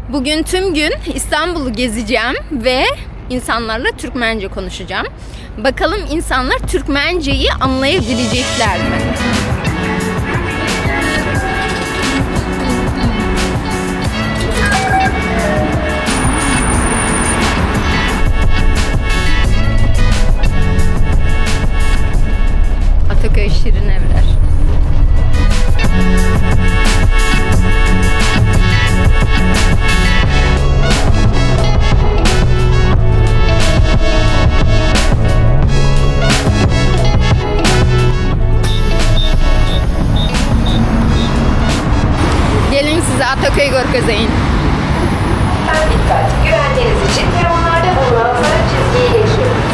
Bugün tüm gün İstanbul'u gezeceğim ve insanlarla Türkmence konuşacağım. Bakalım insanlar Türkmenceyi anlayabilecekler mi? Ataköy Şirin Evler. Gelin size Ataköy görkezeyim. Dikkat! Güvenliğiniz için peronlarda bulunan sarı çizgiyi geçiyoruz.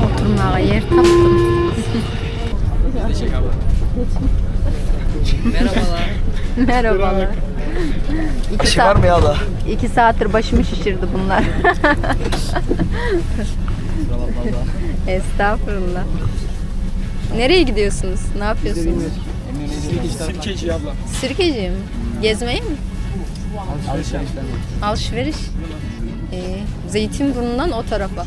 Oturmağa yer taptım. Merhabalar. Merhabalar. İki, İşi var saat, mı ya da? iki saattir başımı şişirdi bunlar. Estağfurullah. Nereye gidiyorsunuz? Ne yapıyorsunuz? Sirkeci abla. Sirkeci mi? Gezmeye mi? Alışveriş. Alışveriş. Ee, Zeytinburnu'ndan o tarafa.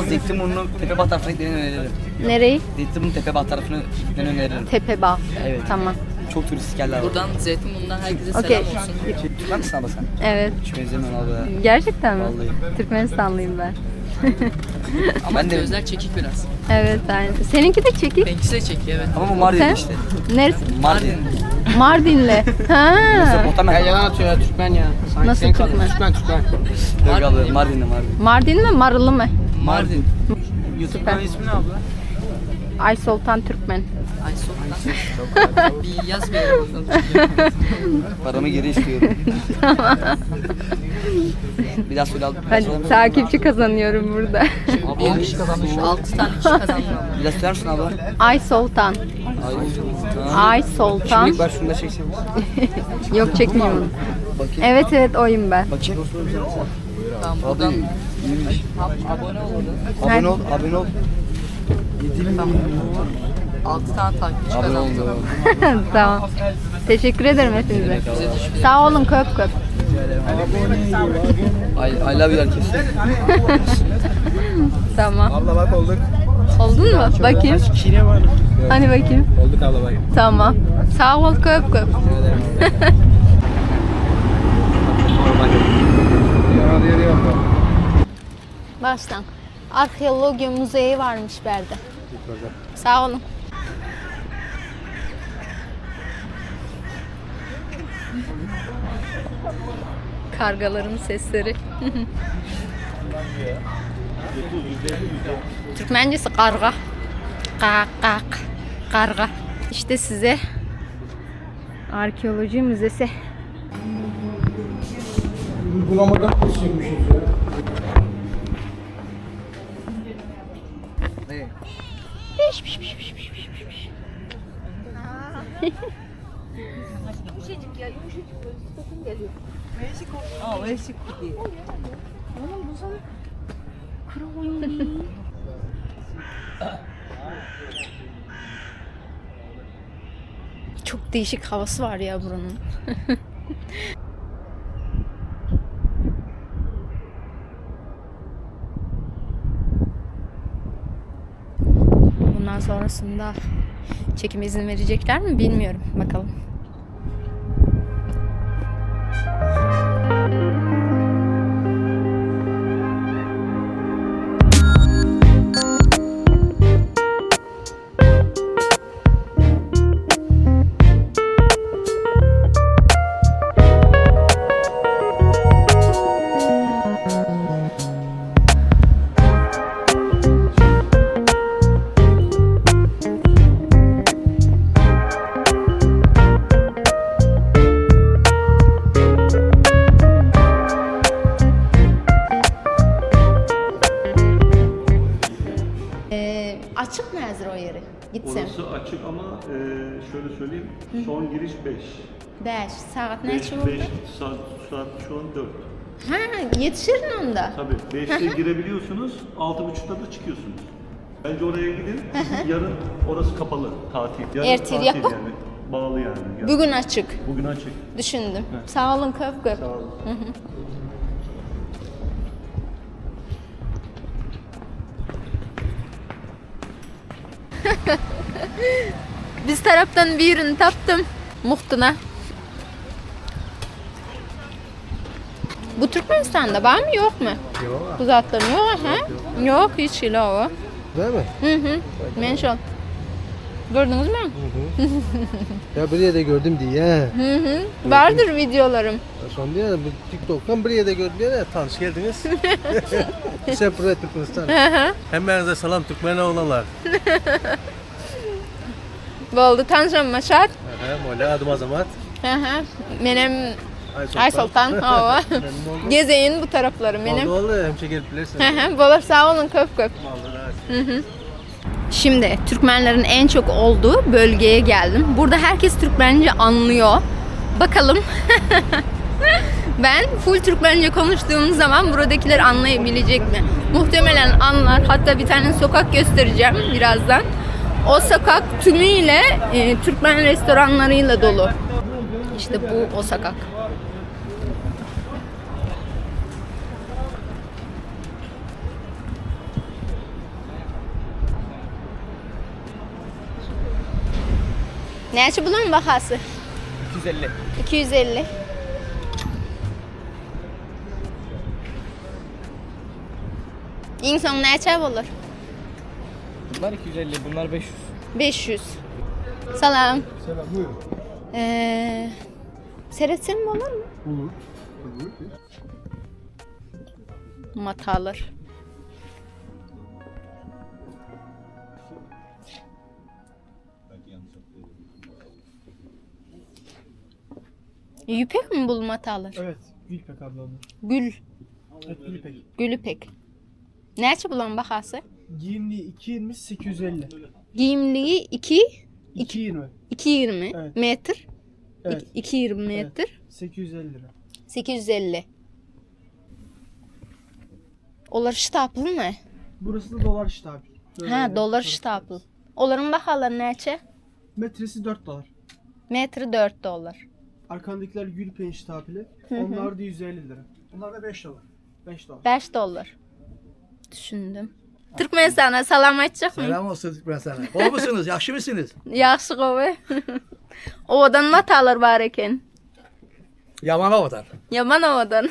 Zeytinburnu Tepebağ tarafına gitmeni öneririm. Nereyi? Zeytinburnu Tepebağ tarafına gitmeni öneririm. Tepebağ. Evet. Tamam. Çok turistik yerler var. Buradan Zeytinburnu'ndan herkese Okey. selam olsun. Türkmen misin abla sen? Evet. Hiç benzemiyorsun abla ya. Gerçekten mi? Vallahi. Türkmenistanlıyım ben. Ama Ben de- gözler çekik biraz. Evet aynen. Seninki de çekik. Benimkisi de çekiyor evet. Ama bu Mardin Sen? işte. Neresi? Mardin. Mardinli. Ha. Mezopotamya. Ya yalan atıyor ya Türkmen ya. Sanki Nasıl sen kaldın. Türkmen? Türkmen Türkmen. Yok abla Mardin'de Mardin. Mardin mi Marılı mı? Mardin. YouTube'dan ismi ne abla? Ay Sultan Türkmen. Ay sultan. bir yaz bir yere bakalım. Paramı geri istiyorum. Bir daha söyle al. Ben takipçi kazanıyorum burada. Abla bir kişi kazandı şu an. 6 tane kişi kazandı. Bir daha söyler misin abla? Ay Sultan. Ay. Ay Sultan. Kimlik var şunu da çeksin. Yok çekmiyorum. Bakayım. Evet evet oyum ben. Bakayım. Tamam Abi buradan iyiymiş. abone olun. Abone ol, abone ol. 6 tane takipçi Abone kazandı. oldu. Tamam. Teşekkür ederim hepinize. Sağ olun köp köp. I, I love you herkes. Tamam. Abla bak olduk. Oldun mu? Bakayım. Kine var. Hani bakayım. Olduk abla bak. Tamam. Sağ ol köp köp. Baştan. Arkeoloji müzeyi varmış berde. Sağ olun. Kargaların sesleri. Türkmencesi karga. Kak kak. Karga. İşte size arkeoloji müzesi. Uygulamadan çekmişiz ya. Çok değişik havası var ya buranın. Bundan sonrasında çekime izin verecekler mi bilmiyorum. Bakalım. Açık mı hazır o yeri? Gitsem. Orası açık ama e, şöyle söyleyeyim, son giriş 5. 5 saat 5, neçe oldu? 5 saat, saat şu an 4. Ha yetişir mi onda? Tabii 5'te girebiliyorsunuz, 6.30'da da çıkıyorsunuz. Bence oraya gidin. Yarın orası kapalı, tatil. Yarın Ertir tatil yapıp? yani. Bağlı yani. Yarın. Bugün açık. Bugün açık. Düşündüm. Sağ olun köp köp. Sağ olun. Biz taraftan birini taptım. Muhtuna. Bu Türkmenistan'da var mı yok mu? Yok. Bu zatların yok ha? Yok hiç yok. Değil mi? Hı hı. Menşon. Gördünüz mü? Ya bir yerde gördüm diye. Hı hı. Vardır videolarım. Son diye bu TikTok'tan bir yerde gördüm diye tanış geldiniz. Sen buraya Türkmenistan. Hemmäňize salam Türkmen oğlanlar. Boldy tanışanma şat. Aha, Molla adım Azamat. Hı hı. Menem Ay Ay Sultan. Hava. Memnun oldum. Gezeyin bu tarafları benim. Oldu oldu hemşe gelip bilirsin. Hı hı. Bolar sağ olun köp köp. Vallahi. Şimdi Türkmenlerin en çok olduğu bölgeye geldim. Burada herkes Türkmence anlıyor. Bakalım. ben full Türkmence konuştuğum zaman buradakiler anlayabilecek mi? Muhtemelen anlar. Hatta bir tane sokak göstereceğim birazdan. O sokak tümüyle e, Türkmen restoranlarıyla dolu. İşte bu o sokak. Neçe bunun bahası? 250. 250. İnsan neçe olur? Bunlar 250, bunlar 500. 500. Salam. Selam buyurun. Ee, seyretsen mi olur mu? Olur. Matalar. Yüpek mi bu matalar? Evet, Gülpek abla onlar. Gül, Evet, Gülpek. gülüpek. Neçe bulan bahası? Giyimli 2.20 850. Giyimliği 2, 2.20. 2.20 Evet. metre. Evet. 2.20 metre. 850 lira. 850. Olar ştaplı mı? Burası da dolar işte abi. Böyle Ha, dolar ştaplı. Onların bahaları neçe? Metresi 4 dolar. Metre 4 dolar. Arkandakiler Gülpek'in ştapili. Onlar da 150 lira. Onlar da 5 dolar. 5 dolar. 5 dolar. Düşündüm. Türkmenistan'a salam aytacak mı? Selam olsun Türkmenistan'a. Bol musunuz? Yaxşı mısınız? Yaxşı qoy. Ovadan matalar var eken. Yaman ovadan. Yaman ovadan.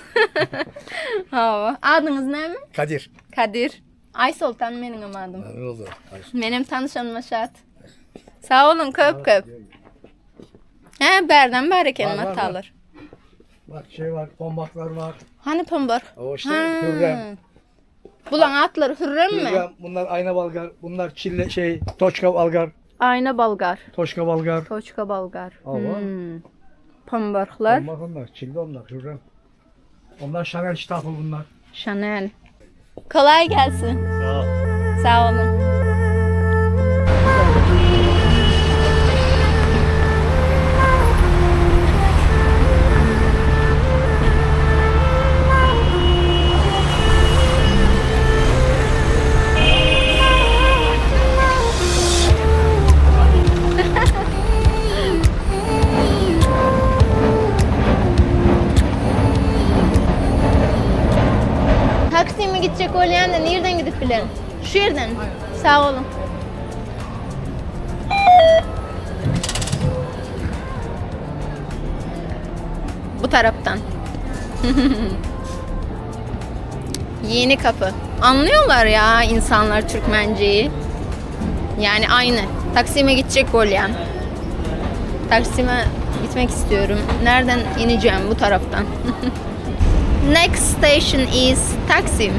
Hava. Adınız ne mi? Kadir. Kadir. Ay Sultan benim adım. Ne oldu? Benim tanışanma şat. Sağ olun köp köp. He berden var eken Var, var, var. matalar. Bak şey var, pombaklar var. Hani pambır? O işte Ha. Hürrem. Bulan atlar Hürrem mi? Hürrem, bunlar ayna balgar, bunlar çille şey, toçka balgar, Ayna Balgar. toşka balgar. Toçka Balgar. Ama Hmm. Pambarlar. Pombak onlar, çille onlar, Hürrem. Onlar Chanel ştapı bunlar. Chanel. Kolay gelsin. Sağ ol. Sağ olun. Taksim'e gidecek olmayan da nereden gidip bilirim? Şu yerden. Sağ olun. Bu taraftan. Yeni kapı. Anlıyorlar ya insanlar Türkmenceyi. Yani aynı. Taksim'e gidecek olmayan. Taksim'e gitmek istiyorum. Nereden ineceğim bu taraftan? Next station is Taksim.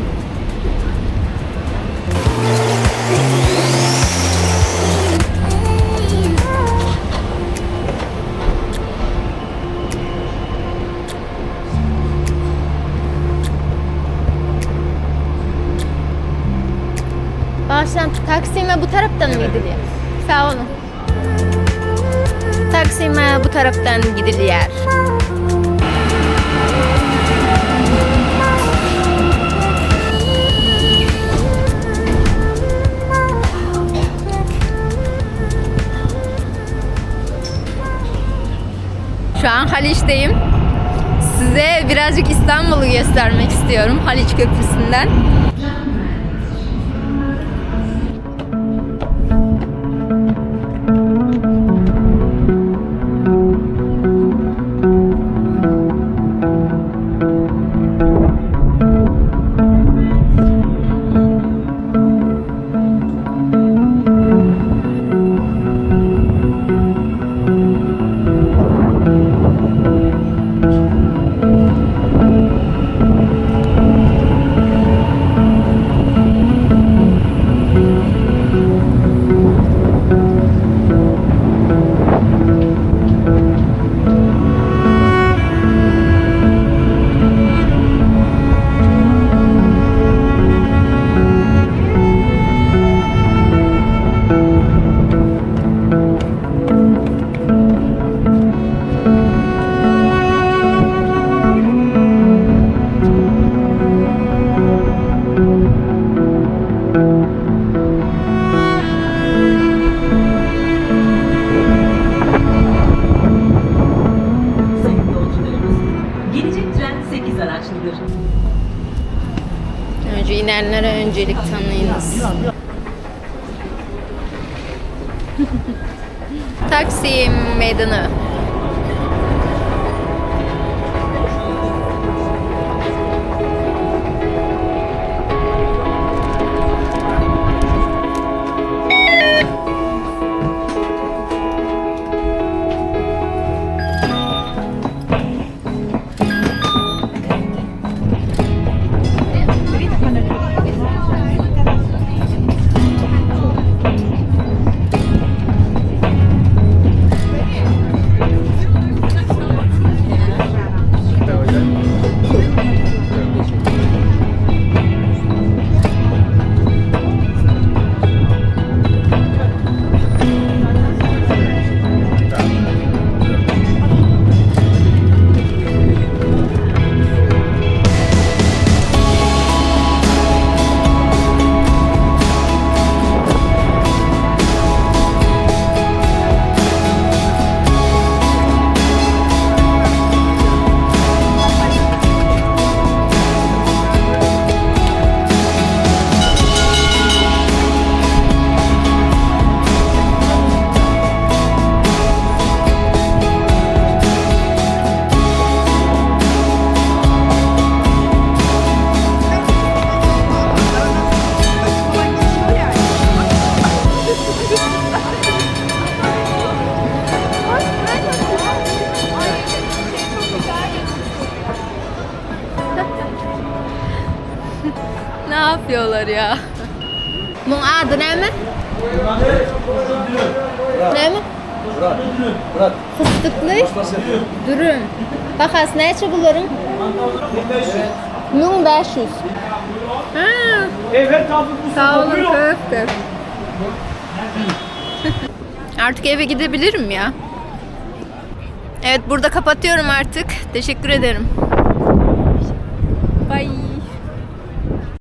Bagyşlaň, Taksime bu tarapdan mı gidilýär? Sag boluň. Taksime bu tarapdan gidilýär. Şu an Haliç'teyim. Size birazcık İstanbul'u göstermek istiyorum Haliç Köprüsü'nden. Sayın yolcularımız, gelecek tren 8 araçlıdır. Önce inenlere öncelik tanıyınız. Taksim Meydanı. Ne yapıyorlar ya? Bunun adı ne mi? Ne mi? Fıstıklı dürüm. Bakas ne bunların? 1500. Ha. Sağ olun köfte. Artık eve gidebilirim ya. Evet burada kapatıyorum artık. Teşekkür ederim.